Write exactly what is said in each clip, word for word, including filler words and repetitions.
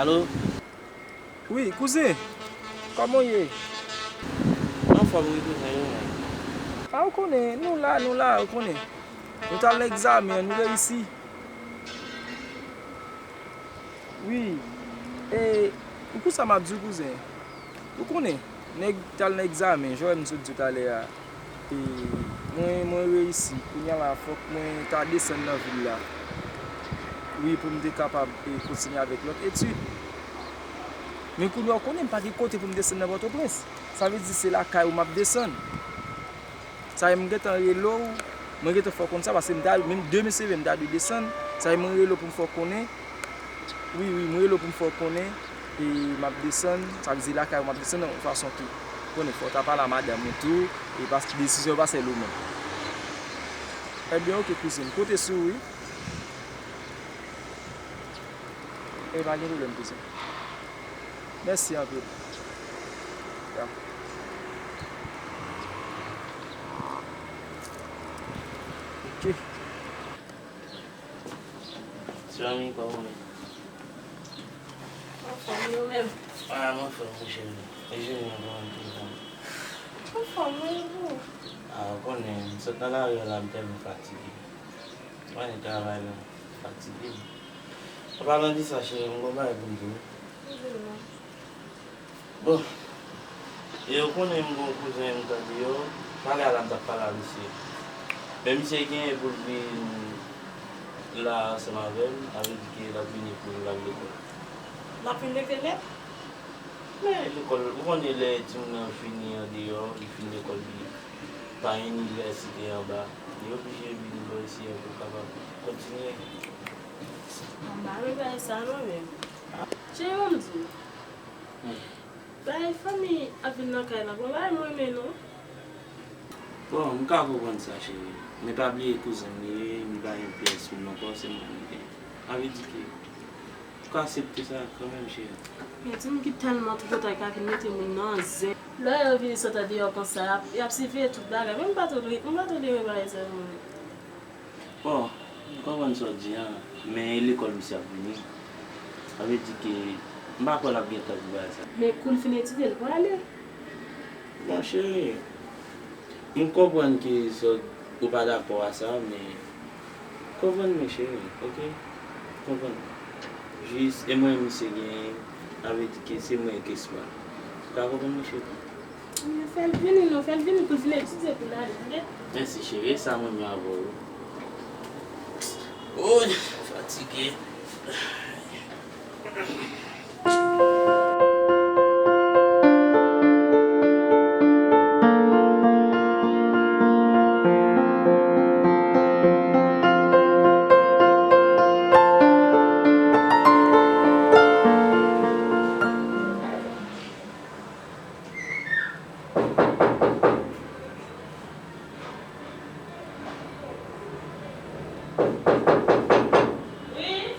Alo? Wi, kouzen. Kòman w ye? M anfòm wi, kouzen, e ou menm? A, ou konnen, nou la, nou la, ou konnen. Nou t al nan egzamen an, nou reyisi. Wi. E, ou konn sa m ap di w, kouzen? Ou konnen, nèg t al nan egzamen, jan w wè m sot di w talè a. E, mwen, mwen reyisi. Kounye a la, fòk mwen ta desann nan vil la. Wi, pou m te kapab, e, kontinye avèk lòt etid. Men kounye a, ou konnen m pa gen kote pou m desann nan Pòtoprens. Sa vle di se lakay ou m ap desann. Sa e m gentan rele w, mwen gentan fè w konn sa, paske m ta, menm demen se vre m ta dwe desann. Sa e mwen rele w pou m fè w konnen. Wi, wi, mwen rele w pou m fè w konnen, e m ap desann, sa vle di lakay ou m ap desann, yon fason ke, konnen, fò w ta pale a madanm ou tou, e paske desizyon pa sèl ou menm. Ebyen, oke, kouzen, m konte sou ou, wi. E pa gen pwoblèm, kouzen. Mèsi anpil. Ya. Oke. Ti zanmi, kòman w ye? Anfòm, e ou menm? A, m anfòm, wi, cheri. E jounen an, kòman l te ye? Anfòm, wi, e ou? A, ou konnen, m sot nan lari a la, m tèlman fatige. Ou konnen travay la fatige m. An palan de sa, cheri, m gen yon bagay pou m di w. Di m non. Bon, e ou konnen m gen yon kouzen m tande yo, talè a la m t ap pale a misye. Men misye genyen pou l vin la ansanm avè m, sa vle di ke l ap vini pou l al lekòl. L ap vin lekòl nèt? Men lekòl, ou konnen lè timoun nan fini andeyò, li fin lekòl, li pa inivèsite anba, li oblije vin bò isi an pou l kapab kontinye. Mwen pa renmen bagay sa non menm. Cheri, ban m di w. Bay fanmi ap vin nan kay la, bon, bay mwen men non. Bon, m ka konprann sa, cheri. Men pa bliye kouzen m li ye, m pa yon pyès moun ankò, se mwen li ye. Sa vle di ke ou ka aksepte sa kanmenm, cheri. Men di m ki tèlman twoupotan ka vin mete moun nan zen. Lè yo vini sot andeyò konsa, y ap, y ap siveye tout bagay. Men m pa twò, m pa twò renmen bagay sa yo non. Bon, m konprann sa w di a, men e lekòl misye ap vini. Sa vle di ke m pa kwè l ap gen tan pou bagay sa. Men kou l fin etidye, l prale. Bon, cheri, m konprann ke sa w, ou pa dakò a sa, men konprann mwen, cheri, oke? Konprann mwen. Jis, e mwen misye genyen, sa vle di ke se mwen k espwa. Ou ka konprann mwen, cheri? Men fè l vini non, fè l vini pou l vin etidye pou l ale, tande? Mèsi, cheri, e sa m renmen avè w. Woy, fatige. Wi.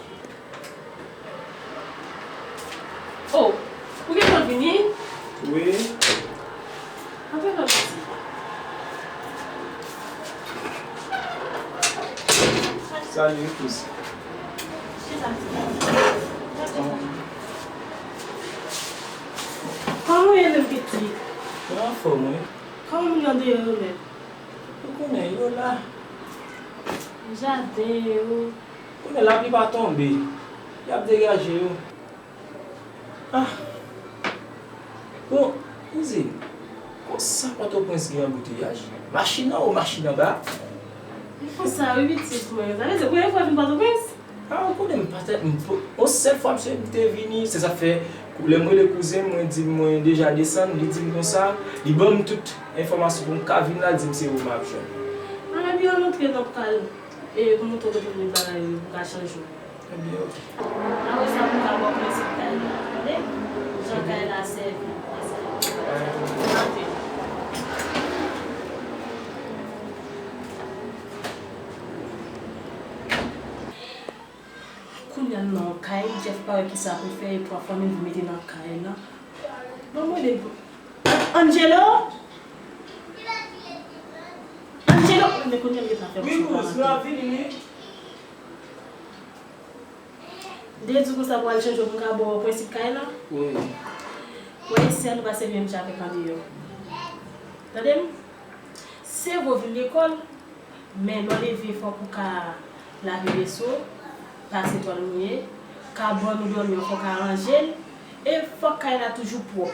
Oh, ou gentan vini? Wi. Antre non, pitit. Salut, kouzen. Chita, pitit. Kòman w ye menm, pitit? Mwen anfòm, wi. Kòman moun yo andeyò yo menm? Ou konnen, yo la. Jaden yo. Konnen lapli pa tonbe. Y ap degaje yo. Ah. Bon, kouzen, konsa Pòtoprens gen anbouteyaj? Machin anwo, machin anba? Konsa wi pitit mwen. Sa vle di premye fwa w vin Pòtoprens? Ah, ou konnen m pa t, m po-, yon sèl fwa m se, m te vini, se sa k fè, lè m rele kouzen m, mwen di l mwen deja desann, li di m konsa, li ban m tout enfòmasyon pou m ka vin la, li di m se ou m ap jwenn. Ann, ebyen, ann antre nan kay, e pou m montre w kote pou met bagay yo, pou ka chanje w. Ebyen, oke. Apre sa, pou m ka ba w prensip kay la, tande? Jan kay la sèvi. Ann antre. Kounye a n nan kay, Jeff pa wè kisa pou l fè, e twa fanmi l vin mete nan kay la. Ban mwen de. Angelo! Angelo! Men kounye a m gentan fè bouch mwen pa mande. Wi, Rose, nou ap vini, wi. Dedu konsa pou al chanje pou m ka ba w prensip kay la. Wi. Wè isi a nou pa sèvi menm jan avèk andeyò. Tande m? Se vre w vin lekòl, men lè w leve fòk ou ka lave veso, pase twal mouye, ka ban nou dòmi an fòk w ka ranje l, e fòk kay la toujou pwòp.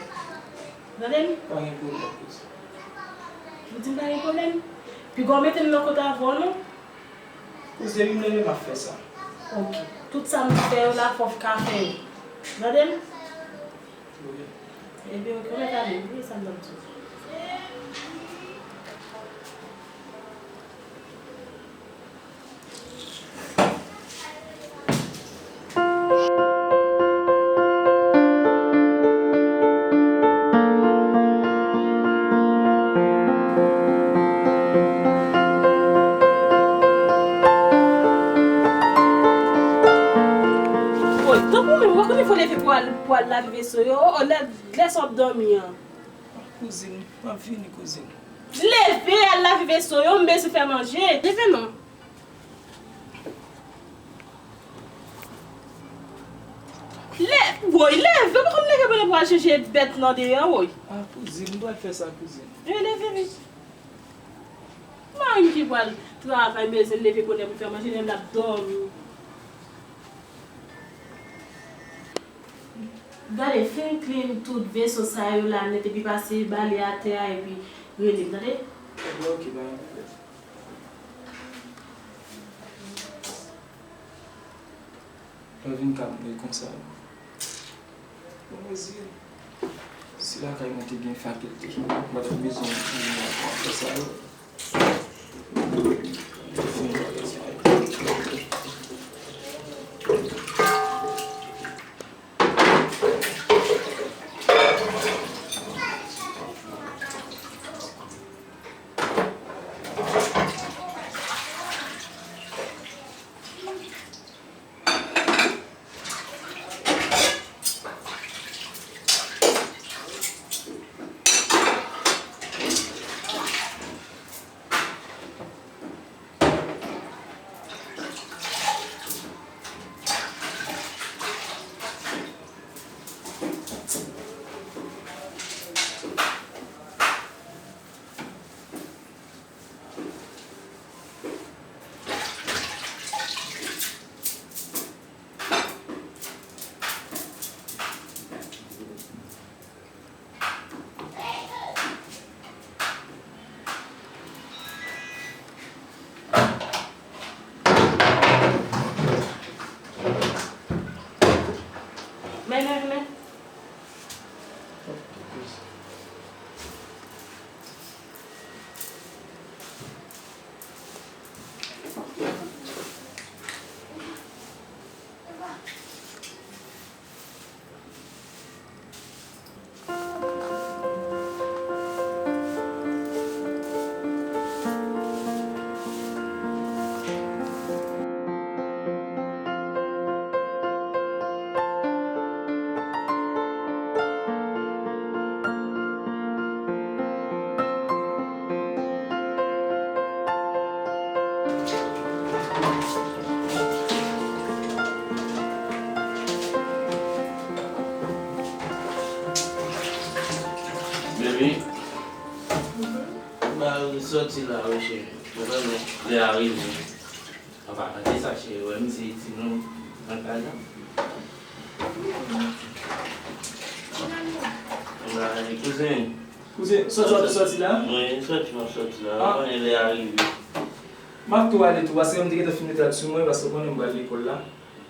Tande m? Pa gen pwoblèm, kouzen. Ou di m pa gen pwoblèm? Piga w mete m nan kot avè w non. Kouzen, m leve m ap fè sa. Ok. Tout sa m fè yo la, fò w ka fè yo. Tande m? Wi. Ebyen, ok, ou mèt ale. Wi, sa m t ap di w. Woy, tanpri menm, ou pa konnen fò leve pou al, pou al lave veso yo, o, lè, lè sa w ap dòmi an. Kouzin, m ap vini, kouzin. Leve, al lave veso yo, m bezwen fè manje. Leve non. Le, woy, leve, ou pa konn leve bonè pou al chanje bèt nan deyò, woy. A, kouzin, m pral fè sa, kouzin. E leve vit. Mari m ki pral travay, bezwen leve bonè pou fè manje, lè l ap dòmi. Gade, fin clean tout veso sa yo la nèt, epi pase bale atè a, epi rele m, tande? Ebyen, ok, pa gen pwoblèm. Lè w vin ka mouri konsa. Bon, mezye, si lakay mwen te gen fakilte, m pa t ap bezwen vin nan afè sa yo. Men, men, men. Baby, m al sòti la wi cheri. Ou konnen lè a rive. Anfen, tande sa cheri, wè misye itil nou nan kay la. Bay, kouzen. Kouzen, sòti w ap sòti la? Wi, sòti m ap sòti la. Ou konnen lè a rive. M ap tou ale tou, paske m te gentan fin mete rad sou mwen, paske ou konnen m pral lekòl la.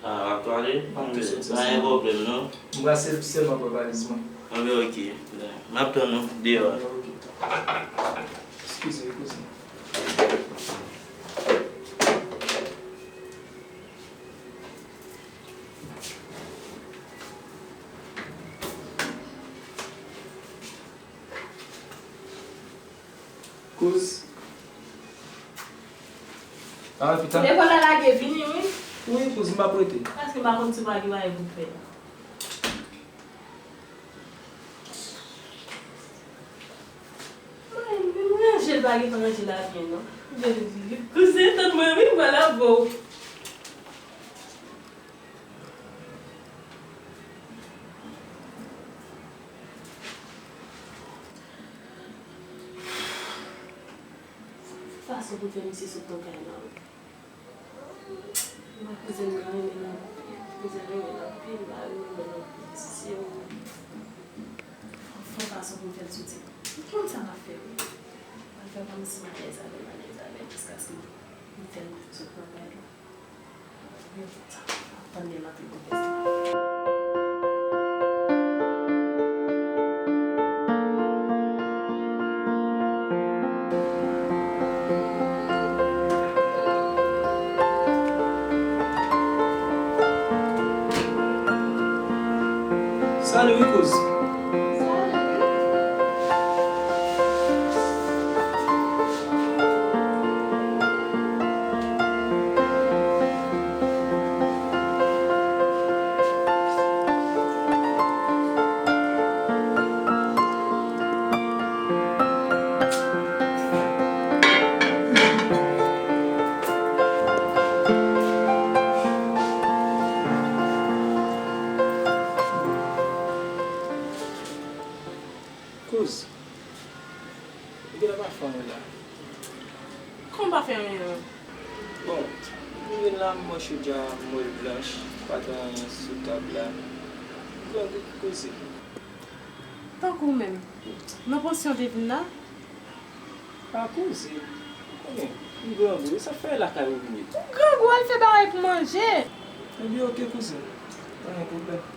A, w ap tou ale? M ap tou sòti. Pa gen pwoblèm non. M pral sèl, sèlman pran valiz mwen. Anben, ok. M ap tann ou deyò a. Anben, ok. Eskize, kouzen. Kouz. A, pita. Lekòl la lage, vini, wi. Wi, kouz, m ap rete. Paske m pa konn si w pa gen bagay pou w fè. Mwen, mwen ranje l pa gentan ranje la byen, non. Kouzen, tann mwen, wi, m pral avè w. Fason pou fè misye sot nan kay la, wi. Mwen kouzin m nan renmen l anpil. Kouzin renmen l anpil, m renmen l anpil. Si se ou, fò fason pou m fè l soti. M konn sa m ap fè, wi. M ap fè kòmsi m alèz avè l, m alèz avè l, jiskaske m fè l sot nan kay la. Salut, wi, kouz. Kouz, ou genlè pa fè anyen la. Kòman pa fè anyen an? Bon, m vin la, m wè chodyè a mòl blanch, pa gen anyen sou tab la. M grangou, ki koze? Tankou w menm. Nan pansyon w te vin la? A, koze. Konnen, m grangou, e sa fè lakay ou vini? Ou grangou, al fè bagay pou manje. Ebyen, oke, kouzin. Pa gen pwoblèm.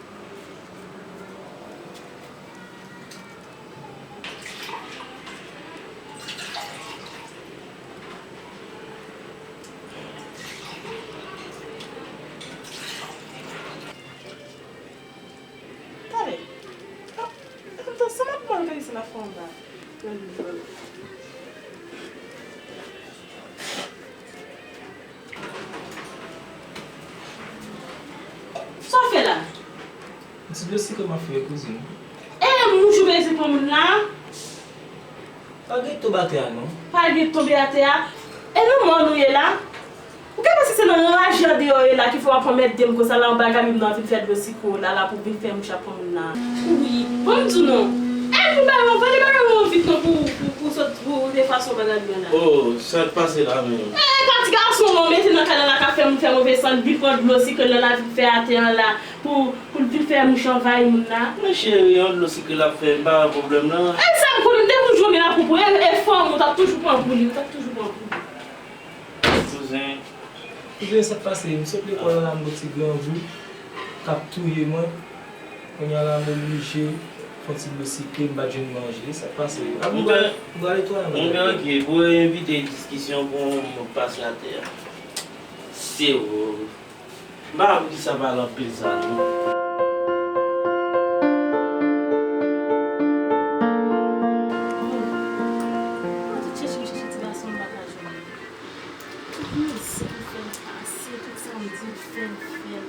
Tande. Sa m ap mande kay sa la fè anba. Sa w fè la? Yon ti dlo sikre m ap fè, kouzin. E mouch ou bezwen pran moun la? Pa gen tonbe atè a, non. Pa gen tonbe atè a? E nan mòn ou ye la? Ou ka panse se nan raj andeyò ye la ki fè w ap anmède m konsa la, yon bagay menm nan vin fè dlo sikre w la, la pou vin fè mouch ap pran moun la. Wi, ban m di w non. E pou bagay, vande bagay ou anvi non pou, pou, pou sot pou de fason bagay lan la. Oh, sa k pase la menm? E, ka ti gason non, mete nan kay la la ka fè moun fè move san, li pran dlo sikre lan la vin fè atè an la pou, pou l vin fè mouch anvayi moun la. Men cheri, yon dlo sikre l ap fè, m pa wè pwoblèm nan. E sa m konnen, m te konn jwenn la pou pou, e, e fanm ou t ap toujou pran pou li, ou t ap toujou pran pou li. Kouzen. Kouzen, sa k pase? M sot lekòl la, m gon ti grangou k ap touye mwen. Kounye a la, m oblije fè yon ti dlo sikre, m pa t jwenn manje. Sa k pase? Ap m pral, m pral ale twalèt mwen. Oke, pou evite diskisyon, bon, m pase atè a. Se ou. M pa wè poukisa pale anpil sa non. Mwen tout chèche m chèche ti gason m pa ka jwenn li. Tout mizik m fè l pase, tout sa m di l fè l fè l.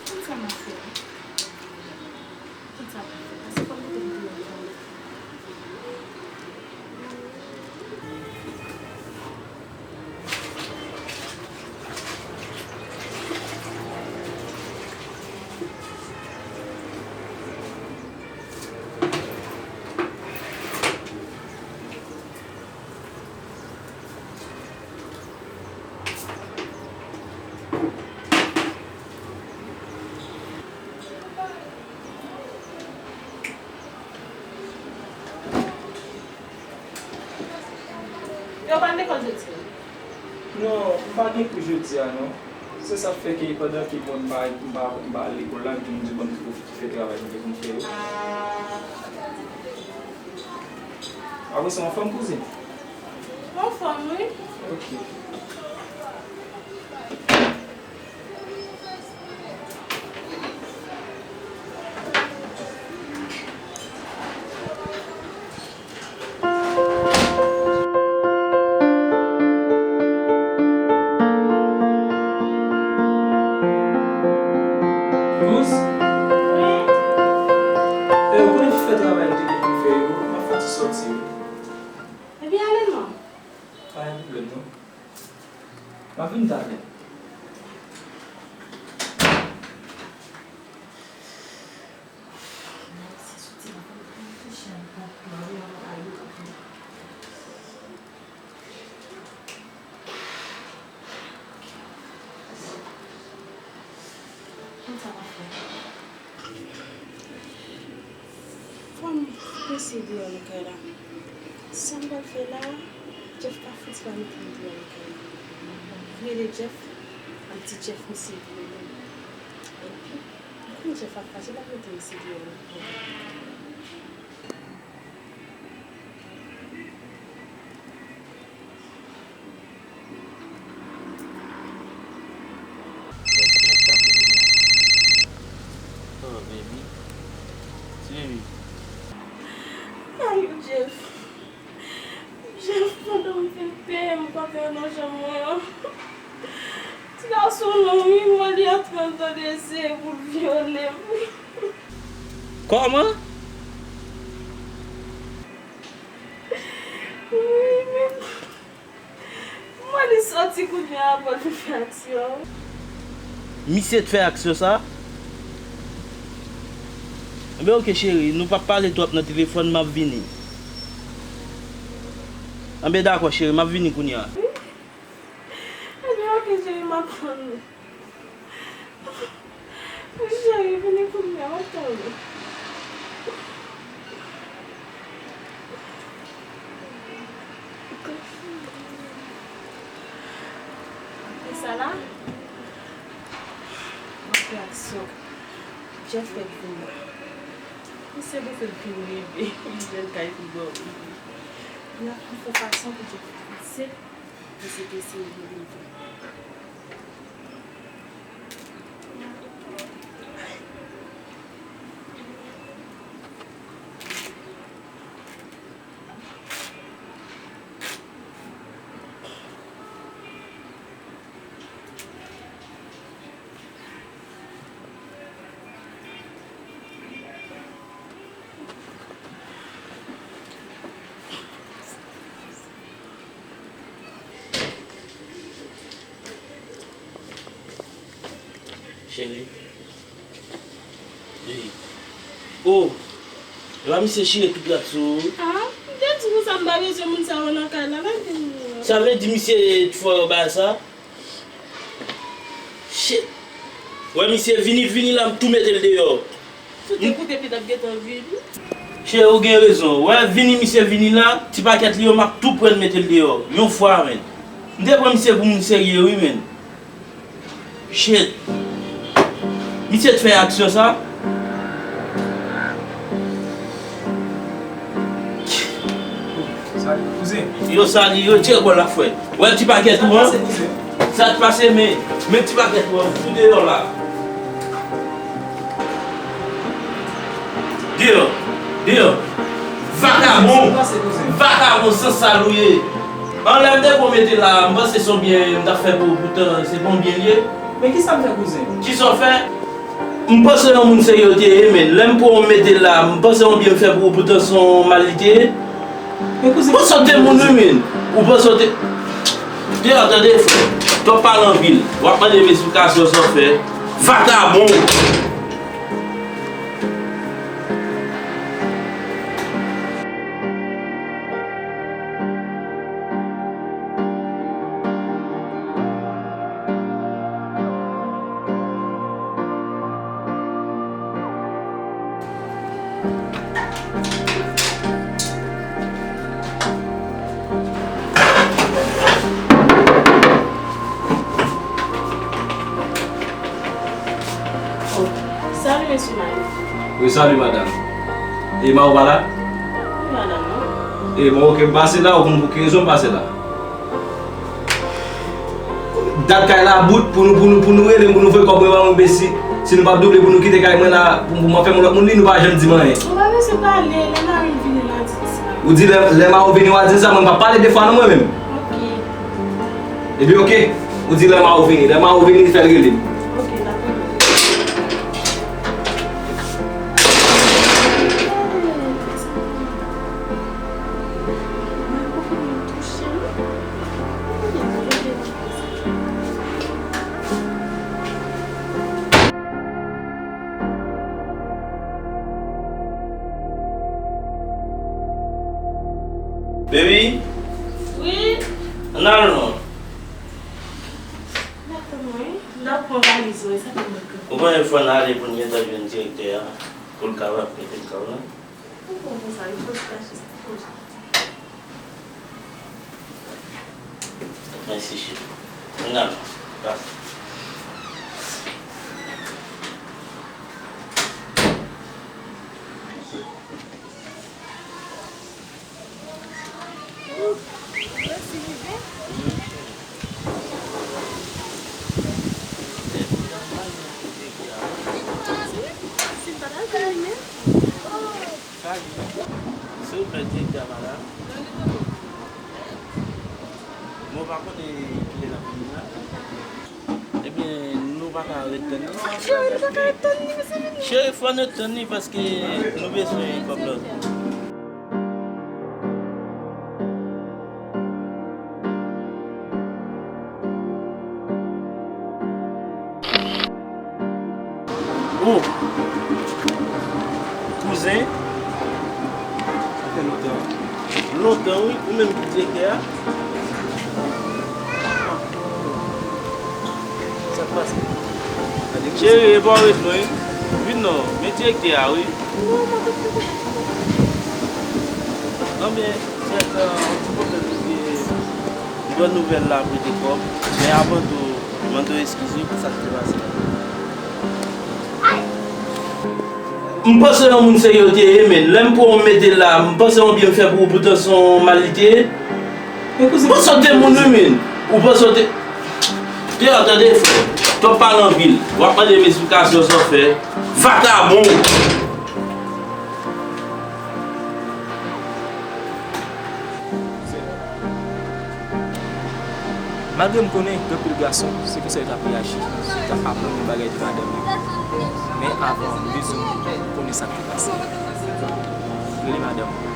Konn sa m ap fè. Konn sa m ap fè. Pase fò m mete m pou yon tan. Yo pa lekòl jodi a? Non, m pa gen kou jodi a non. Se sa k fè ke pandan ke bon, m pa, m pa, m pa al lekòl la, epi m di bon, m te pwofite fè travay mwen te konn fè yo. Apre sa, w anfòm, kouzin? M anfòm, wi. Ok. M ap vin talè. Fò m pase deyò nan kay la. Sa m pral fè la, Jeff pa fouti pa mete m deyò nan kay la. M ap rele Jeff, m ap di Jeff misye vini menm. Epi, m konnen Jeff ap fache, l ap mete misye deyò nan kay la. Oh, baby. Ti baby. Ayo, Jeff. Jeff, pandan m fin peye m pa fè nan janm mwen an. Ti gason non, wi, mwen li antre anndan dezye pou l vyole m. Kòman? Wi, men mwen li soti kounye a pou l vin fè aksyon. Misye t fè aksyon sa? Enben, oke, cheri, nou p ap pale twòp nan telefòn, m ap vini. Enben, dakò, cheri, m ap vini kounye a. Enben, oke, cheri, m ap tann ou. Wi, cheri, vini kounye a, m ap tann ou. E sa la? M ap fè aksyon. Jeff fèk vini. Misye pou fè l vin rive. Li jwenn kay pou dòmi. Li ap fè fason pou Jeff avanse. Misye te eseye vin vin. Cheri. Cheri. Oh! Epa misye chire tout rad sou ou wi. Ah, m te di konsa m pa bezwen moun sa yo nan kay la, pa gen moun. Sa vle di misye t fè w bagay sa? Shit. Wè misye vini, vini la, m tou mete l deyò. Tout te koute pye t ap gentan vini. Cheri, ou gen rezon. Wè, vini misye vini la, ti pakèt li yo, m ap tou pran l mete l deyò. Yon fwa, men. M te pran misye pou moun serye, wi, men. Shit. Misye t fè aksyon sa? Salut, kouzen. Yo, salut, yo, tire kò l la, frè. Wè ti pakèt ou an? Sa k pase, kouzen? Sa k pase, men, men ti pakèt ou an, fout deyò la. Deyò, deyò. Vakabon. Sa k pase, kouzen? Vakabon sansal ou ye. Anlè m te pran mete la, m panse se yon byen m t ap fè pou ou, poutan se pa yon byen l ye. Men kisa m fè, kouzen? Kisa w fè? M panse yon moun serye w te ye, men lè m pran w mete la, m panse yon byen m fè pou ou, poutan se yon mal li te ye. Men kouzen, ou panse w te moun wi, men. Ou panse w te. Deyò, tande, frè. Twòp pale anpil. W ap mande m esplikasyon san fè. Vakabon! Salut, mesye Mayo. Wi, salut, madame. E Mao pa la? Wi, madame, non. E bon, oke, m pase la, ou konn pou ki rezon m pase la? Dat kay la bout pou nou, pou nou, pou nou rele m, pou nou voye kòb mwen ba mwen, si, si nou p ap double pou nou kite kay mwen la, pou, pou mwen fè yon lòt moun li, nou pa janm di m anyen. Ou pa bezwen pale, lè mari m vini la, di l sa. Ou di lè, lè mari w vini, w a di l sa, mwen m p ap pale de fwa non mwen menm. Oke. Epi oke, ou di lè mari w vini, lè mari w vini, fè l rele m. Oke, dakò. Mwen konprann mwen touche, wi. Mwen gen manje nan kay sa. Baby? Wi? Ann al non. M ap tann ou wi. M t ap pran valiz mwen, sa fè m ret kanpe. Ou konnen fò n ale pou n gentan jwenn direktè a, pou l kapab mete l kòb la. Ou konn konsa, wi, fò l kache sa. Mèsi, cheri. Ann al, pase. Silvouplè, direktè a pa la? Non, li pa la. Mwen pa konnen kilè l ap vini la. Ebyen, nou pa ka ret tann li. Cheri, nou pa ka ret tann li, mezanmi. Cheri, fò n ret tann li paske nou bezwen kòb la. Oh! Kouzen? Sa fè lontan. Lontan, wi. Ou menm ki direktè a? Sa k pase? Cheri, e pa w ret non, wi. Vin non. Men direktè a, wi. Anben, sèt, yon ti pwoblèm ki te, m pran nouvèl la, prete kòb. Men avan tou, mande w eskize pou sa k te pase a. M panse yon moun serye w te ye, men lè m pran w m mete l la, m panse yon byen m fè pou ou, poutan se yon mal li te ye. M panse w te moun, wi, men. Ou panse w te, te, tande, frè. Twòp pale anpil. W ap mande m esplikasyon san fè. Vakabon! Malgre m konnen gen anpil gason, se konsa yo t ap reyaji si yo t ap aprann yon bagay de madanm yo. Men avan, m bezwen konnen sa k te pase. Rele madanm ou.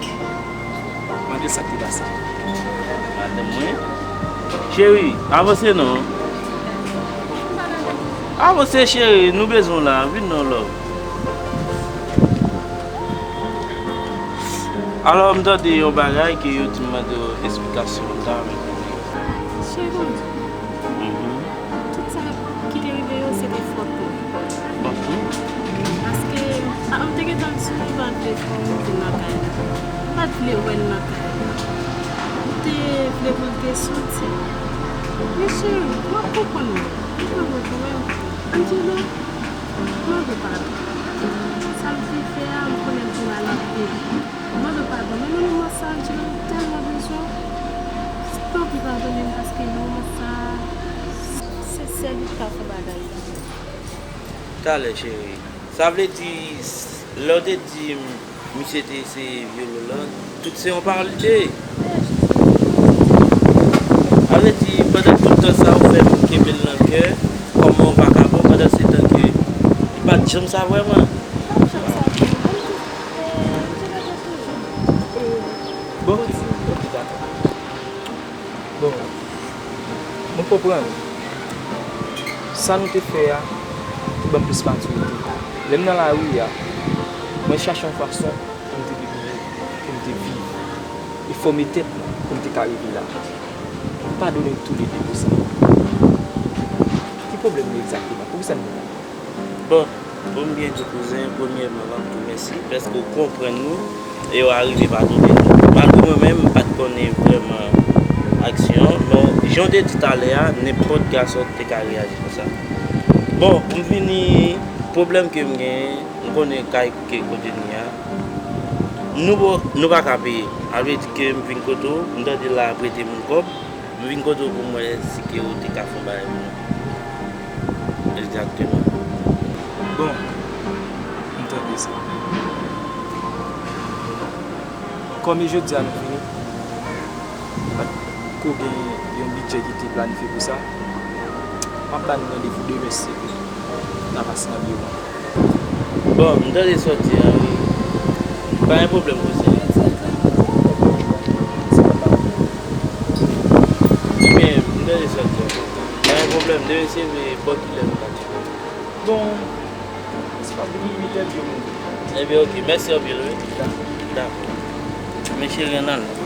Mande l sa k te pase. Madanm mwen? Cheri, avanse non. Avanse, cheri, nou bezwen w la. Vin non, love. Alò, m tande yon bagay ke yo di m mande w esplikasyon, m ta renmen konnen. Cheri, bon, tout sa ki te rive yo, se te fòt ou. Fòt mwen? Paske, a, m te gentan di w m pa t vle fè w vin nan kay la. M pa t vle wè l nan kay la. M te vle pou l te soti. Men cheri, m ap konprann ou. M konprann ou menm. Angelo, mande padon. Sa m te fè a, m konnen m te mal anpil. Mande padon, men nan moman sa, Angelo, m tèlman bezwen w. Tanpri, padone m, paske nan moman sa, se sèl ou k ka fè bagay sa. Talè, cheri. Sa vle di, lè w te di m, misye te eseye vyole w lan, tout se yon pawòl li te ye. Sa vle di, pandan tout tan sa, ou fè m kenbe l nan kè, kòm yon vakabon, pandan se tan ke li pa t janm sa vrèman. Bon, ok, ok, dakò. Bon, mwen konprann. Sa nou te fè a, te ban m plis matirite. Lè m nan lari a, mwen chache yon fason pou m te deboure, pou m te viv, e fòme tèt mwen pou m te ka rive la. Padone nou toulede pou sa. Ki pwoblèm nou egzakteman? Poukisa nou Bon, pou m byen di kouzen, premyèman, m ap di w mèsi, paske w konprann nou, e w arive padone nou. Malgre mwen menm, m pa t konnen vrèman aksyon an, men jan w te di talè a, nenpòt gason te ka reyaji konsa. Bon, pou m fini, pwoblèm ke m genyen, m konnen kay ke kote n ye a, nou, nou pa ka peye. Sa vle di ke m vin kote w, m tande l la prete moun kòb, m vin kote w pou m wè si ke w te ka fè yon bagay pou nou. Egzakteman. Bon, m tande sa. Kòm e jodi a nou vini, m pa t ko gen yon bidjè ki te planifye pou sa. M ap ba nou randevou demen si Dye vle. N a pase nan biwo a. Bon, m tande sa w di a, wi. Pa gen pwoblèm, kouzen. Ebyen, m tande sa w di a. Pa gen pwoblèm, demen si Dye vle, bò kilè nou ka tcheke? Bon, se pa vini uit è byen moun. Ebyen, ok, mèsi anpil, wi. Dakò. Dakò. Men cheri, ann al.